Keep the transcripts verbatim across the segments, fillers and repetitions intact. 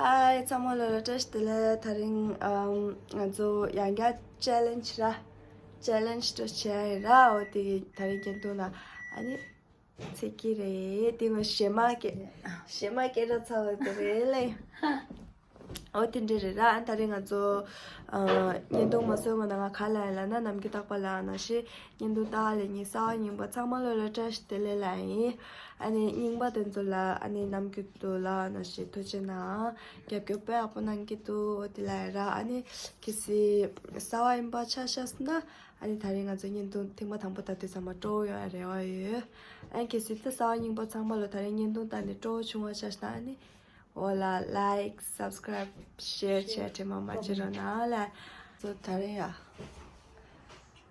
ཧའི། ཚང་མ་ལོ་ལ་བཀྲ་ཤིས་བདེ་ལེགས། དེ་རིང་ཨམ་ང་ཚོ་ཡང་བསྐྱར་ཆེ་ལེན་ཇི་ར། ཆེ་ལེན་ཇི་འདྲ་བྱས་ཡིན་ར། འོ་དེ་དེ་རིང་ཉིན་ཐོ་ན་ཨ་ནི་ཚེ་གི་རེད། དེ་ངོ་ཞེ་མ་སྐད་ཞེ་མ་སྐད་གྲགས་ཚ་བ་དེ་རེད་ལེ། འོ་དེ་འདྲ་རེད་ར། ཨ་ད་རེས་ང་ཚོ་ཨ་བརྙན་ཐུང་མ་བཟོས་སྔོན་ན་ང་ག་ལ་ཡིན་ལབ་ན། ནམ་རྒྱུན་རྟག་པར་ལབ་ནང་བཞིན་བརྙན་ཐུང་ལྟ་ག་སླེབས་མཁན་གསར་པ་རྙིང་པ་ཚང་མ་ལོ་ལ་བཀྲ་ཤིས་བདེ་ལེགས་ལབ་ཡིན། ཨ་ནི་རྙིང་པ་དེ་ཚོ་ལ་ཨ་ནི་ནམ་རྒྱུན་དུ་ལབ་ནང་བཞིན་ཐུགས་རྗེ་གནང་། རྒྱབ་སྐྱོར་དཔེ་ཡག་པོ་གནང་གི་འདུག་འོ་དེ་ལབ་ཡིན་ར། ཨ་ནི་གལ་སྲིད་གསར་པ་ཡིན་པ་ཆ་བཞག་ན་ཨ་ནི་ད་རེས་ང་ཚོ་བརྙན་ཐུང་ཐེངས་མ་དང་པོ་ལྟ་དུས་ཚང་མ་སྤྲོ་པོ་ཡོང་ཡ་རེ་བ་ཡོད། ཨ་ནི་གལ་སྲིད་ད་གསར་པ་རྙིང་པ་ཚང་མ་ལོ་ད་རེས་བརྙན་ཐུང་ལྟ་ནས་སྤྲོ་པོ་བྱུང་བ་ཆ་བཞག་ན་ཨ་ནི། འོ་ལ་ལའིཀ་སབ་སི་ཀ་རའིབ་ཤེར་བྱས་དྲི་མ་མ་བརྗེད་རོགས་གནང་ལ། ཚོ་ད་རེས་ཡ།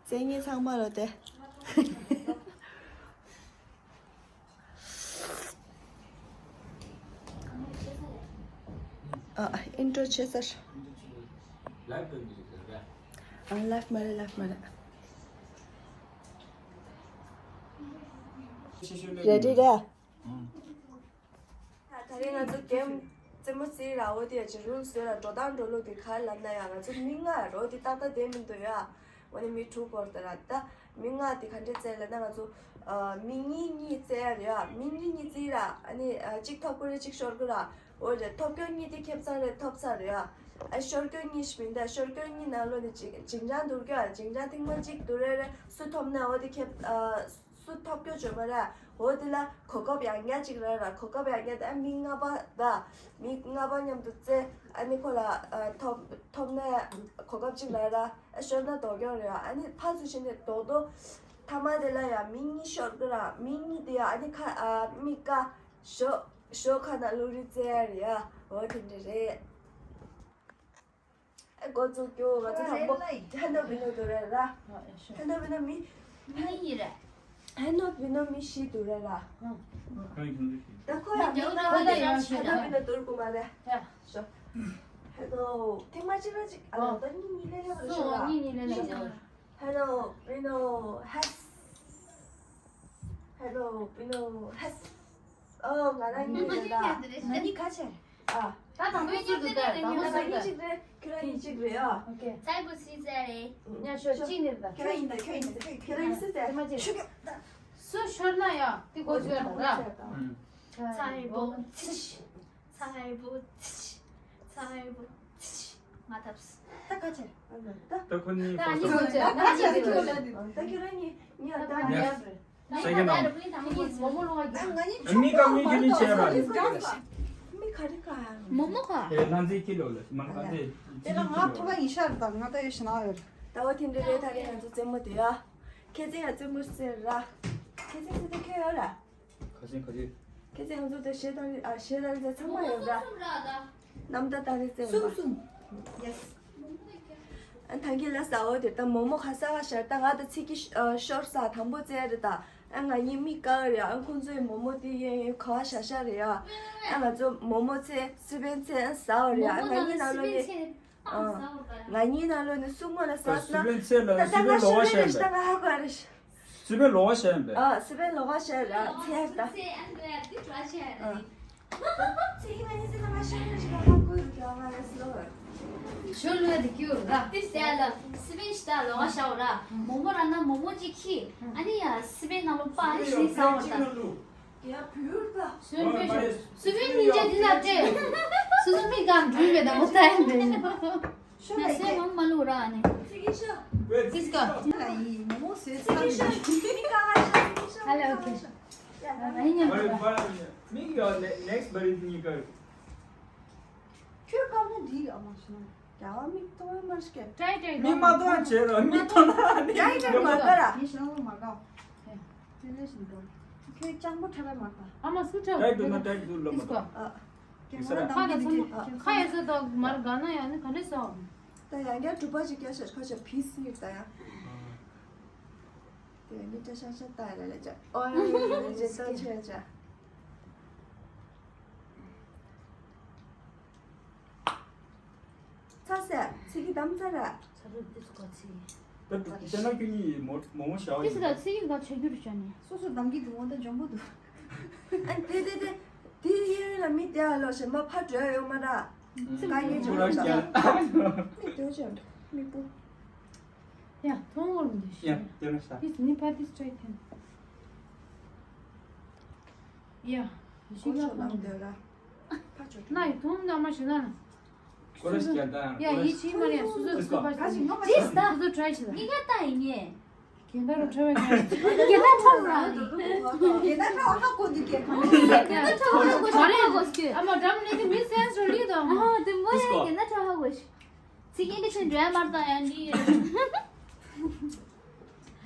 བཙན་ཉིན་ཚང་མ་ལོ་དེ། ཨ་ཨིན་ཊྲོ་བྱེད་ཚར། ཨ་ལའིབ་མ་རེད། ལའིབ་མ་རེད། རེ་ཌི་རེད། ད་རེས་ང་ཚོ་གེམ་རྩེད་མོ་རྩེ་ར། འོ་དེ་ཡ་ཅིག་རུལ་སི་ཡོད་ར། འགྲོ་སྟངས་འགྲོ་ལུགས་དེ་ག་རེ་ལབ་ན་ཡ། ང་ཚོ་མི་ལྔ་རོ་དེ་ཏག་ཏག་བསྡད་མི་འདུག་ཡ། འོ་ནི་མི་དྲུག་བོར་ད་ར། ད་མི་ལྔ་དེ་ག་འདྲས་རྩེ་ལབ་ན་ང་ཚོ་ཨ་མི་གཉིས་གཉིས་རྩེ་ཡ་རེད་ཡ། མི་གཉིས་གཉིས་རྩེ་ར། ཨ་ནི་ཨ་གཅིག་ཐོབ་ཀྱི་རེད། གཅིག་ཤོར་གྱི་ར། འོ་རེད། ཐོབ་རྒྱུ་གཉིས་དེ་ཁེབས་ཚང་རེད། ཐོབ་ཚར་རེད་ཡ། ཨ་ཤོར་རྒྱུ་གཉིས་ཤིག་མིན་ད། ཤོར་རྒྱུ་གཉིས་ནང་ལོགས་ནས་ཅིག་ཅིང་ཅང་འདུར་རྒྱུ་ཡ། ཅིང་ཅང་ཐེངས་མ་གཅིག་འདུར་རེ་རེ་སུ་ཐོབ་ན་འོ་དེ་ཁེབས་ཨ། སུ་ཐོབ་རྒྱུ་བརྗོད་མ་རེད། འོ་དེ་ལ་གོ་སྐབས་ཡང་བསྐྱར་ཅིག་རག་ར། གོ་སྐབས་ཡང་བསྐྱར་དེ་ཨ་མི་ལྔ་པ་ད་མི་ལྔ་པ་མཉམ་དུ་རྩེ། ཨ་ནི་ཁོ་ལ་ཨ་ཐོབ་ཐོབ་ན་གོ་སྐབས་ཅིག་རག་ར། ཨ་ཤོར་ན་ལྡོག་རྒྱུ་རེད་ཡ། ཨ་ནི་ཕར་ཚུར་བྱས་ནས་ལྡོག་ལྡོག་མཐའ་མ་དེ་ལ་ཡ་མི་གཉིས་ཤོར་གི་ར། མི་གཉིས་དེ་ཡ་ཨ་ནི་ཁ་ཨ་མི་ཀ་ཞོ་ཞོ་ཁ་ན་བླུགས་རེ་རྩེ་ཡ་རེད་ཡ། འོ་དེ་འདྲ་རེད། ཨེ་འགོ་བཙུགས་རྒྱུ། ང་ཚོ་དང་པོ་ཧན་ནོ་བི་ནོ་འདུག་རེད་ར། ཧན་ནོ་བི་ནོ་མི་མི་གཉིས་རེད། ཧན་ནོ་བི་ནོ་མི་བཞི་འདུག་རེད་ར། ད་ཁོ་ཡང་མི་ལྔ་ཁོ་ལ་ཡང་བཞི་ཧན་ནོ་བི་ནོ་འདུག་གོ་མ་རེད། ཤོ་ཧན་ནོ་ཐེངས་མ་གཅིག་ར་གཅིག་ཨ་ལ་ད་གཉིས་གཉིས་ལེན་ལེན་པ་ཤོ་ར། གཉིས་གཉིས་ལེན་ལེན། ཧན་ནོ་བི་ནོ་ཧེས། ཧན་ནོ་བི་ནོ་ཧེས། ཨོ། ང་རང་གཉིས་རེད་ད། ང་གཉིས་ག་ཆེ། ཨ། ད་དང་པོ་གཅིག་འདུག་ད་དང་པོ་ད་ང་གཉིས་གཅིག་རེད། ཁྱོད་རང་གཉིས་གཅིག་རེད་ཨ། ཨོ་ཁེ། ཚ་བོ་སི་ཙེ་རེད། ཉ་ཤོ་གཅིག་ནས་ད། ཁྱོད་རང་གཉིས་ད། ཁྱོད་རང་གཉིས་ད། ཁྱོད་རང་གཉིས་སུ་ཙེ། ཤུ་གི། སུ་ཤོར་ན་ཡང་དེ་གོ་ཤོར་ད་ར། ཚ་བོ་ཚི་ཤི། ཚ་བོ་ཚི་ཤི། ཚ་བོ་ཚི་ཤི། ང་ཐབས། ད་ག་ཆེ། ད་ཁོ་གཉིས་ད་ཁོ་གཉིས་ད་ཁྱོད་རང་གཉིས་ཉ་ད་ཉ་རེད། ཡ། སེ་གེ་ནང་། མོ་མོ་ལོ་ང་། ཨ་མི་ག་མི་གི་མི་བྱས་ར། མི་ག་རེ་ག་མོ་མོ་ག་ཨེ་ལྷ་མཛེས་ཁྱི་ལོ་ལ་མ་ལྷ་མཛེས། དེ་ལ་ང་ཐོ་བ་ཡིན་ཤར་དང་ང་ད་ཡོད་ཤི་ན་ཡོད། ད་བ་དེ་འདྲ་རེད། ད་རེས་ང་ཚོ་རྩེད་མོ་དེ་ཡ། ཁྱེད་ཚེ་ཡ་རྩེད་མོ་རྩེ་ར། ཁྱེད་ཚེ་ཚེ་དེ་ཁྱོད་ཡོད་ར། ཁ་སེང་ཁ་རེ། ཁྱེད་ཚེ་ང་ཚོ་དེ་ཤེས་དང་ཨ་ཤེས་དང་རྩེ་ཚང་མ་ཡོད་ར། གསུམ་ར་ད། གནམ་ད་ད་རེ་རྩེ་གསུམ་གསུམ། ཡེ་སི། ཨ་ཐང་གི་ལ་ས་འོ་དེ་ད་མོ་མོ་ཁ་ས་ཁ་ཤར་ད་ང་ད་ཚིག་གི་ཤོར་ས་དང་པོ་རྩེ་རེད་ད། ཨ་ང་གཉིས་མི་དཀར་རེད། ཨ་ཁོང་ཚོའི་མོ་མོ་དེ་ཡོད་ཡོད་ག་ཤ་ཤ་རེད་ཡ། ཨ་ང་ཚོ་མོ་མོ་ཚེ་སི་པན་ཚེ་ཨ་ཟ་བ་རེད་ཡ། ཨ་ང་གཉིས་ནང་ལོགས་ནས་ཨ་ང་གཉིས་ནང་ལོགས་ནས་སུ་མོ་ལ་ཟ་ས་ན་སི་པན་ཚེ་ལ་ད་ད་སི་པན་ང་ལོ་བ་ཤོར་ཤར་རེད་ད་ཡིན་པས། ང་ཧ་གོ་རེད། སི་པན་ལོ་བ་ཤར་ཡིན་པས། ཨ་སི་པན་ལོ་བ་ཤར་ར་ཚེ་ཡ་ད། ཚེ་ཨ་ང་ཡ་དེ་གྲོ་ཤར་ར། ཨ། ཞོ་ལུ་དེ་ཀྱུ་ར། དེ་སྟེ་ལ་སི་པན་ཤི་ད་ལོ་ང་ཤའོ་ར། མོ་མོ་ར་ན་མོ་མོ་ཅིག་ཁྱི། ཨ་ནི་ཡ་སི་པན་ནང་ལོ་པ་ཨ་ནི་ཤི་ས་འོ་ད། སི་པན་སི་པན་ཉིན་ཅག་འདི་ལ་སྤྲད། སོ་སོ་མི་གང་འགྲུལ་མེད་ད་མོ་ད་ཡིན་པས། ཤོ་ལ་སེ་མང་མ་ལུ་ར་ནི། ཚིག་གི་ཤོ། ཚིག་ག་ལ་ཡི་མོ་མོ་སོས་ཚིག་གི་ཤོ། མི་གང་ང་ཤོ་ཚིག་གི་ཤོ། ཧ་ལེ་ཨོ་ཁེ། ཡ་ང་ཡིན་ཉམས་པ། མིག་ཡོད་ནེག་སི་བར་ནི་ག་ཁྱོད་ཀ་མོ་འདི་ཡོད་མ་ཤེས་ན། རྒྱ་བ་མིག་མཐོང་མ་ཤེས། ཀྲའི་ཀྲའི་མིག་མ་མཐོང་བྱས་ར་མིག་མཐོང་ན་ནི་ཀྲའི་ཀྲའི་མ་དགའ་ར། ཡིན་ཤེས་ན་མ་དགའ། དེ་ལས་ཤིན་ཏུ། ཁྱོད་སྤྱང་པོ་ཁྲ་ར་མ་དགའ། ཨ་མ་སུ་ཁྲ་ཀྲའི་འདུག་ན་ཀྲའི་འདུག་ལོ་མ་དགའ། ཨ། རྒྱ་ང་དང་ཁ་ག་ཚང་མ་ཁ་ཡོད་ཚད་དང་མར་དགའ་ན་ཡང་ནི་ག་འདྲས་སོང་། ད་ཡང་བསྐྱར་གྲུབ་པ་ཞིག་བསྐྱར་ཤར་ཁ་ཤར་བིས་ཡིག་ད་ཡང་། དེ་ནི་ཏྲ་ཤ་ཤ་ཏ་ལ་ལ་ཅ། ཨོ་ཡ་ཡ་ཡ་ཅེ་ཏོ་ཆེ་ཅ། ཚ་སེ་ཚིག་གི་དམ་ཚ་ར། ཚ་རུ་ཏི་ཚུ་ག་ཚི། ད་དུ་ཅ་ན་ཁྱོད་གཉིས་མོ་མོ་མོ་ཤ་བ་ཏི་ཚུ་ཡིན། ག་ཚི་ཡིན་ག་ཆ་རྒྱུ་རུ་ཅ་ནི། སོ་སོ་དམ་གི་འདུག་འོ་ད་འཇོན་པོ་འདུག་ཨ་དེ་དེ་དེ་དེ་ཡིན་ལ་མི་དེ་ཨ་ལོ་ཞེ་མ་ཕ་འགྲོ་ཡ་ཡོད་མ་ར། དཀའ་ངལ་ཅིག་ཁོ་རང་རེད་ཤག་མིག་ལྟོས་ཅིག་མིག་སྤུ། ཡ། མཐོང་འོར་མི་འདུག་ཡ། ཤི་ལྟོས་ན་ཤག་འདི་ནི་ཕ་ཏིས་ཊའི་ཐེན། ཡ། ཤི་གོ་ལ་ཆོག་ལམ་ཁོང་འདོད་ར། ཕ་ཆོག་ན་ཡི་མཐོང་ན་མ་ཤི་ན་ན། ཀོ་རེ་སི་ཀྱང་ད་ཡ། ཡི་ཆི་མ་རེད། སུ་སུ་སུ་ཕ་ཁ་ཅིག་ནོ་མ་ཅིས་ད། སུ་སུ་ཊའི་ཤི་ད། ངས་ཀྱང་ད་ཡིན་ངས། གྱེན་ད་རུ་ཁྲོ་བའི་ཁ། གྱེན་ད་ཁྲོ་ར་ནི། གྱེན་ད་ཁྲོ་ཧ་གོ་འདུག་གྱེན་ཁ་ནི། གྱེན་ད་ཁྲོ་ཧ་གོ་ཞིག་ཧ་གོ་ཞིག་ཨ་མ་འགྲམ་ནས་དེ་མི་སེམས་སུ་ལི་དང་། ཨ་དེ་མོ་ཡ་གྱེན་ད་ཁྲོ་ཧ་གོ་ཞིག་ཚིག་ཡིན་དེ་ཆེན་འགྲོ་ཡ་མར་དང་ཡ་འདི་ཡོད།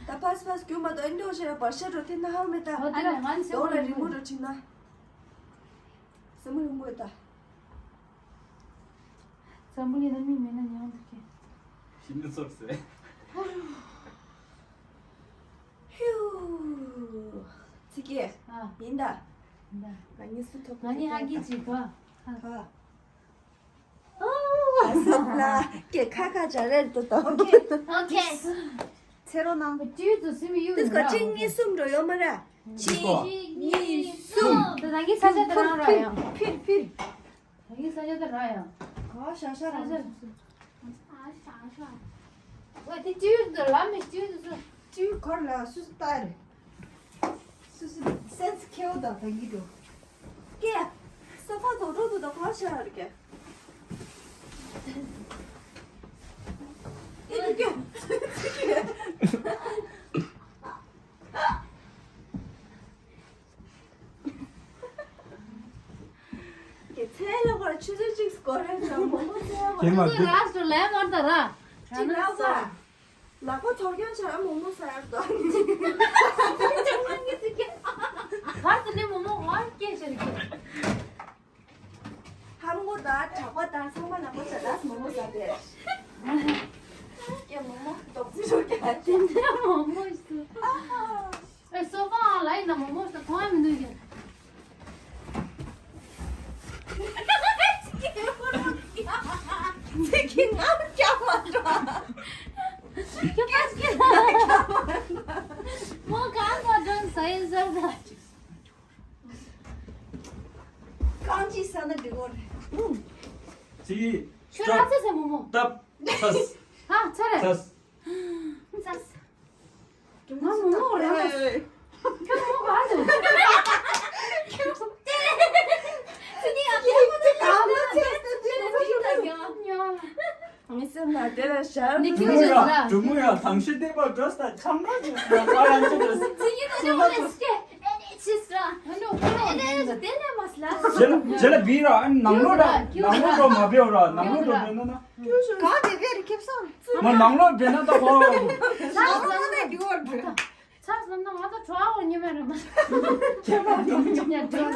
ད་པཱས་པཱས་རྒྱུ་མ་གཏོགས་ཨེ་འགྲོ་ཞེས་པར་ཤ་འགྲོ་དེ་ན་ཧ་མེ་ད། ཨོ་དེ་ལ་ང་ཚོ་དོ་ལ་རི་མོ་རུ་བྲིས་ན། སེམས་མོ་ཡོང་གོ་ད། འཛམ་བུ་གླིང་ན་མི་མེད་ན་ཉང་དུ་སྐྱེ། ཤི་ནི་ཚོར་ཟེར། ཧིའུ། ཚི་ཀེ། ཨ། ཡིན་ད། ཡིན་ད། ང་གཉིས་སུ་ཐོབ་ང་གཉིས་ཨ་ཀི་ཅིག་ག་ཧ། ཨ་སོག་ལ་ཀེ་ཁ་ཁ་བྱ་རེད་དོ་དོ། ཨོ་ཁེ། ཚེ་རོ་ནང་། དུས་དུ་སིམ་ཡུ། དུས་སྐོར་གཅིག་གཉིས་གསུམ་འགྲོ་ཡོད་མ་ར། གཅིག་གཉིས་གསུམ། ད་ད་གིན་ས་ཆ་དེ་རང་ར་ཡང་། ཕིར་ཕིར། ད་གིན་ས་ཆ་དེ་ར་ཡང་། ག་ཤ་ཤ་ར་ས་ཆ། ཨ་ཤ་ཤ། ཝེ་དེ་ཏིའུ་དུ་ལ་མི་ཏིའུ་དུ་སུ། ཏིའུ་གར་ལ་སུ་སུ་ཏར། སུ་སུ་སེན་སི་ཁེའོ་ད་ད་གི་འགྲོ། ཀེ། སོ་ཕ་དོ་འགྲོ་དུ་ད་ག་ཤ་ར་ཀེ། ཨེ་ཀེ། ཀེ་ཚེ་ལ་བར་ཆུ་ཚོད་གཅིག་སྐོར་རེ་ཚོ་མོ་མོ་ཚེ་བར། ཀེ་མ་ཚོ་ར་སུ་ལེ་མར་ད་ར། ཅི་ལ་བ། ལག་པ་ཐོར་ཀྱང་ཆ་ར་མོ་མོ་ཟ་ཡར་དོ། ཅང་ངི་ཟིག་གེ། བར་དུ་ནི་མོ་མོ་ཧོར་སྐད་ཆ་རེད་ཀེ། ཧམ་གོ་དང་གྲགས་པ་དང་ཚང་མ་ནང་པ་ཆ་ར་མོ་མོ་ཟ་དེ། ཀེ་མོ་མོ་རྡོག་རྫི་རོ་ཀེ་ལ་ཏིན། དེ་འདྲ་མོ་མོ་ཞིག་ཨ་ཧ། ཨེ་སོ་ཕ་ཨང་ལ་ཡིན་ན་མོ་མོ་ཞིག་མཐོང་ཡ་མི་འདུག་ཀེ། ཁྱེད་ཀྱིས་ང་སྐྱབས་མ་འགྲོ། ཁྱེད་ཀྱིས་ང་སྐྱབས་མ་འགྲོ། མོ་གང་མ་འགྲོ་ཟ་ཡིན་ཟེར་ད། རྐང་གཅིག་ཟ་ན་འགྲིག་གོ་རེད། ཅི། ཁྱོད་རང་ཚེ་ཟེར་མོ་མོ། སྟབས། ཚ། ཧ་ཚ་རེད། ཚ། ཚ། ང་མོ་མོ་རེད། ཁྱོད་མོ་ག་རེད། ཁྱོད་ཚེ་ནི་ཨ་ཁྱོད་ཚེ་ནི་ཨ་ཁྱོད་ཚེ་ནི་ཨ་ཁྱོད་ཚེ་ནི་ཨ་ཁྱོད་མི་སེམས་ལ་དེ་ལ་ཞར་ནི་ཁྱོད་ཚེ་ལ་གྲུ་མོ་ཡ་ཐང་ཤི་བདེ་བ་འགྲོ་ས་ཆང་མ་ཅིག་ང་རང་ཚོ་འགྲོ་ས། ཚེ་ནི་ཨ་ཁྱོད་ཚེ་ཨ་ནི་ཆིས་ར། ཨ་ནི་ཨོ་ཨ་ནི་དེ་ལས་མ་སླ། ཇེ་ལ་ཇེ་ལ་བི་ར། ཨ་ནི་ནང་ལོགས་ར་ནང་ལོགས་འགྲོ་མ་བེའོ་ར། ནང་ལོགས་འགྲོ་བེ་ན་ན། གང་དེ་བེ་རི་ཁེབས་སོང་། མ་ནང་ལོགས་བེ་ན་ད་ཧོ། ནང་ལོགས་ནས་འགྲོ་བར་བེ། ཚ་ཟ་ན་ང་ད་གྲོགས་ཉི་མ་རེད་མ། ཁྱེད་མ་འགྲོ་ཉ་འགྲོ།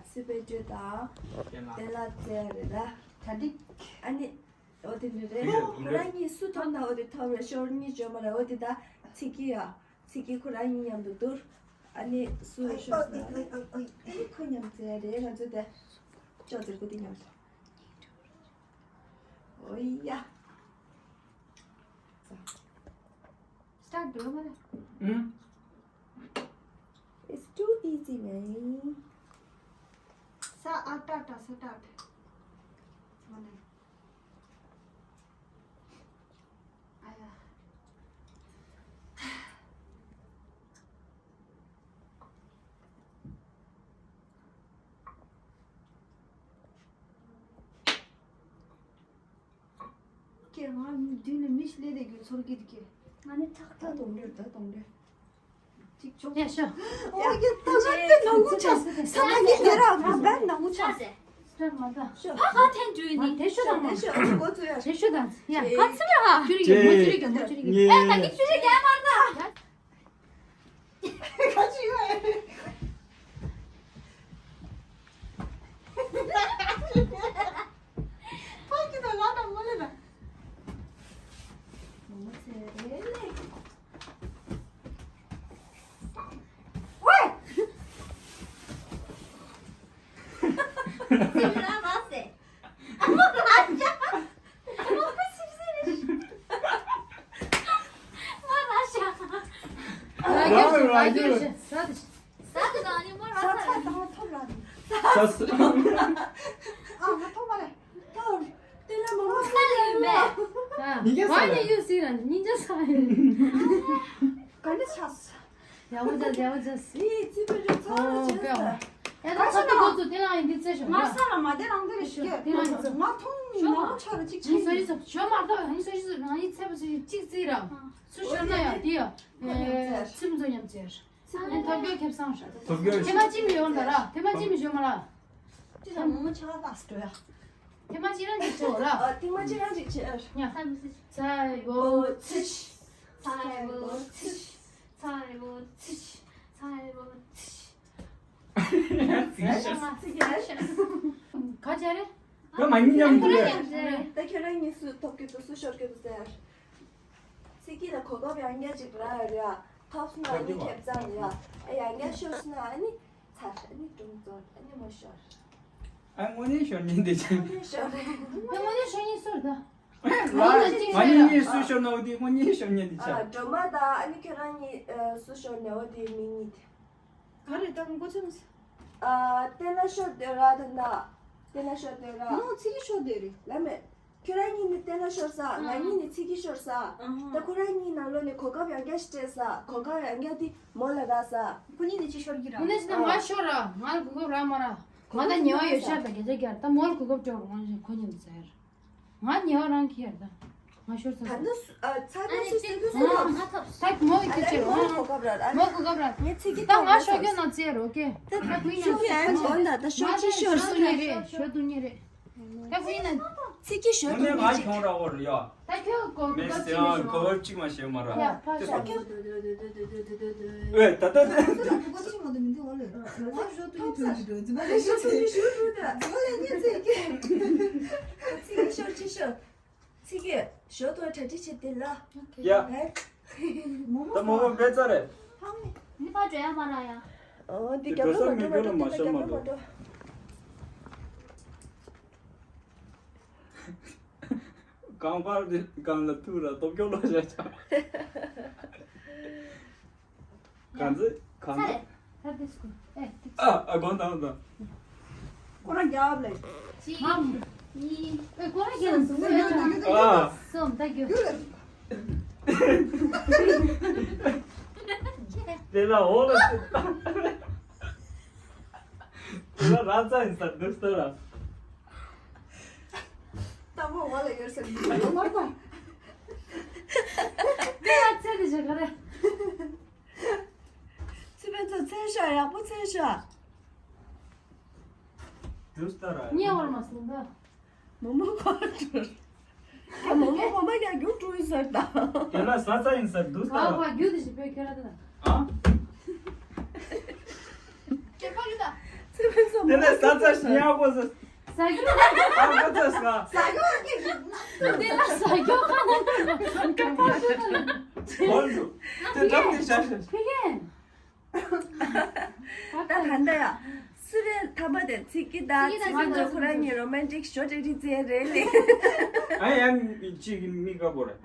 ཚེ་པའི་སྤྲོད་དང་། དེ་ལ་ཚེ་རེད་ད། ད་འདི། ཨ་ནི། འོ་དེ་འདྲ་རེད། ཁོ་རང་གཉིས་སུ་ཐོབ་ན་འོ་དེ་ཐོབ་རེད། ཤོར་གཉིས་བྱོས་མ་རེད། འོ་དེ་ད་ཚིག་གི་ཡ། ཚིག་གི་ཁོ་རང་གཉིས་མཉམ་དུ་བསྡུར། ཨ་ནི་སུ་ཤོར་ན་རེད། ཁོ་མཉམ་ཚེ་རེད། ང་ཚོ་དེ་ཅོག་ཙེ་ཁོ་དེ་མཉམ་དུ། ཨོ་ཡ། ས། སི་ཊར་ཊི་འགྲོ་མ་རེད། ཨུམ། It's too easy, man. ས་ཨ་ཏ་ཏ་ས་ཏ་ཏ། མ་ནེ། ཨ་ཡ། ཀྱེ་ང་མདུན་ནས་མི་ཞིག་སླེབས་བསྡད་རྒྱུ་ཚོར་གྱི་འདུག་ཀྱེ། ང་ནི་ཁྲག་ཁྲག་གཏོང་འདོད་ད་གཏོང་འདོད། ཅིག་ཆོག་ཡ་ཤོ། ཨོ་ཡ་ད་ང་དེ་ནང་ངུ་ཆ། ས་ད་གི་དེ་ར་ང་བན་ནང་ངུ་ཆ། ས་མ་ད། ཕ་ཁ་ཐན་ཇུ་ནི། དེ་ཤོ་དང་མ། དེ་ཤོ་དང་། ཡ་ག་ཚོད་ཡ། ཁ་ཚིག་ར་ཧ། ཇུ་རི་གི་མོ་ཇུ་རི་གི་མོ་ཇུ་རི་གི། ཨེ་ད་གི་ཇུ་རི་གི་མ་ད། ཁ་ཅིག་ཡོད། ཕ་གི་དང་ང་དང་མོ་ལེ་ན། མོ་ཚེ་རེ་ལེ། ཝེ། ཚེ་ར་མ་ཟེ། ཉིན་རྒྱ་ས་ཡོད། ཡོད་སྲིད་ར་ཉིན་རྒྱ་ས་ཡོད། ག་འདྲ་ཆགས། ཡག་པོ་ཅག་ཡག་པོ་ཅག་ཨི་ཙི་པེ་རུ་ཚོ་ཨོ་ཅེ་པེའོ། ས། ཡ་ད་ཁ་ཏི་གོ་ཚོ་དེ་ལ་ཡིན་འདི་ཚེ་ཤོག་ང་ས་ལ་མ་དེ་རང་དེ་རེ་ཞིག་གི་དེ་ལ་ཡིན་ཚེ་ང་ཐུང་ནག་པོ་ཆགས་ར་ཅིག་ཆེ་ཡིན། སོ་ཡི་ཚབ་ཞོ་མ་ཐོག་ཡང་སོ་ཡི་ཚབ་རང་ཡི་ཚེ་པོ་ཚེ་གཅིག་རྩིས་ར་སུ་ཤོར་ན་ཡང་དེ་ཡ་ཚིམ་ཚོ་ཉམས་ཚེ་ཨེ་ཐོབ་རྒྱལ་ཁེབས་སང་ཧྲ་ཐོབ་རྒྱལ་ཐེ་མ་ཅི་མི་ཡོང་ད་ར་ཐེ་མ་ཅི་མི་ཞོ་མ་ར། ཅི་ལ་མོ་མོ་ཆ་ལ་ལགས་སོ་ཡ། ཐེ་མ་ཅི་རང་ཅིག་ཆེ་བ་ར། ཨ་ཐེ་མ་ཅི་རང་ཅིག་ཆེ་ཨ། ཉ་ཚ་བོ་ཚིག་ཚ་བོ་ཚིག་ཚ་བོ་ཚིག་ཚ་བོ་ཚིག་ག་ཅི་རེད། ད་མ་ཉིན་མཉམ་དུ་རེད། ད་ཁྱོད་རང་གཉིས་སུ་ཐོབ་ཀྱི་འདུག་སུ་ཤོར་གྱི་འདུག་ཟེར། ཚིག་གི་ལ་གོ་སྐབས་ཡང་བསྐྱར་ཅིག་རག་ཡོད་རེད་ཨ། ཐོབ་སོང་ན་ཨ་ནི་ཁེབས་ཙམ་རེད་ཨ། ཨ་ཡང་བསྐྱར་ཤོར་སོང་ན་ཨ་ནི་ཚར་ཨ་ནི་སྒྲུང་རྫོགས་ཨ་ནི་མ་ཤོར། ཨ་དངོས་གནས་ཤོར་ཉིན་དེ་ཆེན། དངོས་གནས་ཤོར་རེད། དངོས་གནས་ཤོར་ཉིན་སུ་རེད་ད། ལ་མ་ཉིན་གཉིས་སུ་ཤོར་ན་འོ་དེ་དངོས་གནས་ཤོར་ཉིན་དེ་ཆ། ཨ་སྒྲོལ་མ་དང་ཨ་ནི་ཁྱོད་རང་གཉིས་སུ་ཤོར་ནས་འོ་དེ་མི་གཉིས་དེ། ག་རེ་ད་མགོ་ཚོས་མི་སྲིད། ཨ་དེ་ལ་ཤོར་དེ་ར་དེ་འདྲ། དེ་ལ་ཤོར་དེ་ར། མོ་ཚིག་གི་ཤོར་དེ་རེད། ལ་མེ། ཁྱོད་རང་གཉིས་ནི་དེ་ལ་ཤོར་ས་ང་གཉིས་ནི་ཚིག་གི་ཤོར་ས། ད་ཁོ་རང་གཉིས་ནང་ལོགས་ནས་གོ་སྐབས་ཡང་བསྐྱར་ཞིག་སྤྲད་ས་གོ་སྐབས་ཡང་བསྐྱར་དེ་མོ་ལ་རག་ས། ཁོ་གཉིས་ནི་ཅི་ཤོར་གི་ར། ཁོ་ནི་ང་ཤོར་ར་ང་ལ་གོ་སྐབས་རག་མ་ར། ང་ད་ཉེ་བ་ཡོད་ཤར་ད་གེ་ཅག་གེ་ར་ད་མོ་ལ་གོ་སྐབས་སྤྲད་རོགས་ང་ཁོ་གཉིས་མི་ཟེར། ང་ཉེ་བ་རང་ཁྱེར་ད། ང་ཤོར་ཚར་ད་སོང་། ནི་སུ་ཨ་ཚ་ནི་སུ་སུ་སུ་ཨ་ང་ཐོབ་ད་མོ་གི་ཁྱེར་ཨ་ཆེ་ནི་རོ་མོ་ལ་གོ་སྐབས་ར་ཨ་མོ་ནི་གོ་སྐབས་ར། ངས་ཚིག་གི་ད་ང་ཐོག་ཤོར་ནས་རྒྱུ་ན་ཚེ་རོ་ཀེ་ད་ཁུ་ཡིན་ཤོར་གི་ཨ་ནི་འོ་ན་ད་ཤོར་ཅི་ཤོར་སུ་ཉེ་རེད་ཤོར་དུ་ཉེ་རེད། ད་ཁུ་ཡིན་ན་ཚིག་གི་ཤོར་དུ་ངས་ཉེ་ང་ཅིག་གྱོང་ར་བོར་ཡ། ད་ཁྱོད་གོ་མེ་གོ་སི་ཡང་གོ་བབ་ཅིག་མ་ཤེས་མ་ར། ཡ་ཕ་ཤོར་ཀེ་ཨེ་ད་ད་ད། ཚིག་གི་ཤོར་ཅི་ཤོར། ཚིག་གི་ཤོར་ཐོག་གྲ་སྒྲིག་བྱེད་དེ་ལ། ཡ། ད་མོ་མོ་བེ་ཙ་རེད། ནི་ཕ་འགྲོ་ཡ་མ་ར་ཡ། ཨོ་འདི་རྒྱབ་ལོ་མ་འགྲོ་མ་འགྲོ་འདི་རྒྱབ་ལོ་མ་འགྲོ། རྐང་པར་འདི་གང་ལ་ཐུག་ར་སྟོབས་སྐྱོ་ལོ་བྱ་ཆ། གང་ཚེ་གང་ཚེ། ཨ་ཨ་གོང་དང་དང་། ཁོ་རང་རྒྱབ་ལས། གཅིག་གཉིས། ཨེ་ཁོ་རང་རྒྱབ་ལས་གསུམ་ཨ། གསུམ་ད་རྒྱུ། དེ་ལ་འོ་ལ་སི། དེ་ལ་ར་ཙ་ཡིན་ས་འདུག་ལྟ་ར། ལྟ་མོ་འོ་ལ་ཡོད་ས་མི་འདུག་ལོ་མ་པ། དེ་ལ་ཚེ་འདི་བཞག་ག་རེ། ཚེ་ཕན་ཚུན་འཚོལ་ཤག་ཡག་པོ་འཚོལ་ཤག་དུས་ལྟར་ར། ཉེ་བར་མ་སོང་ད། མོ་མོ་གོ་ལ་འགྲོ། ད་མོ་མོ་གོ་མ་རྒྱག་རྒྱུ་འགྲོ་ཡིན་ཟེར་ད། དེ་ལ་ས་ཚ་ཡིན་ཟེར་འདུག་ད། ག་བ་རྒྱུ་དེ་ཞིག་པའི་ཁྱོད་ར་ད། ཨ། ཁྱེད་པ་ལི་ད། ཚེ་ཕན་ཚུན་དེ་ལ་ས་ཚ་ཞིག་ཡག་པོ་ཟེར། ས་རྒྱུ། ཨ་ཁ་ཚ་ས། ས་རྒྱུ་ཨ་ཁེ། དེ་ལ་ས་རྒྱུ་ཁ་ན་ཁ་པ་ཁ་ན། གོ་འདུག་དེ་འགྲམ་དེ་ཤ་ཤ། ཕི་ཡན། ད་ད་ལྟ་ཡ། སུ་རེད་ཐ་མ་དེ་ཚིག་གི་ད་ཚིག་གི་ཚོ་ཁོ་རང་གཉིས་རོ་མན་ཊིག་ཤོ་ཏྲི་རི་ཙེ་རེད་ལེ། ཨ་ཡ་ཅིག་མི་དགའ་པོ་རེད།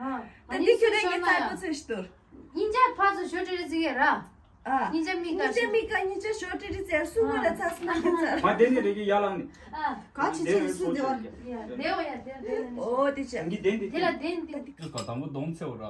ད་འདི་ཁྱོད་རང་གི་ཚ་པོ་ཚོས་ཤི་དོར། ཉིན་ཅག་ཕ་ཚོ་ཤོ་ཏྲི་རི་ཙེ་གི་ར། ཨ། ཉིན་ཅག་མི་དགའ་ཉིན་ཅག་མི་དགའ་ཉིན་ཅག་ཤོ་ཏྲི་རི་ཙེ་སུ་ངོ་ལ་ཚ་སུ་ན་ཚ། མ་དེ་ནི་རེ་གི་ཡ་ལང་ནི། ཨ། ག་ཅི་ཅི་སུ་དེ་བ། ཡ་དེ་བ་ཡ་དེ་དེ་ནི། ཨོ་དེ་ཅི། ངི་དེ་འདི། དེ་ལ་དེ་འདི། ཀི་ཀ་དང་པོ་གདོང་ཚེ་བ་ར།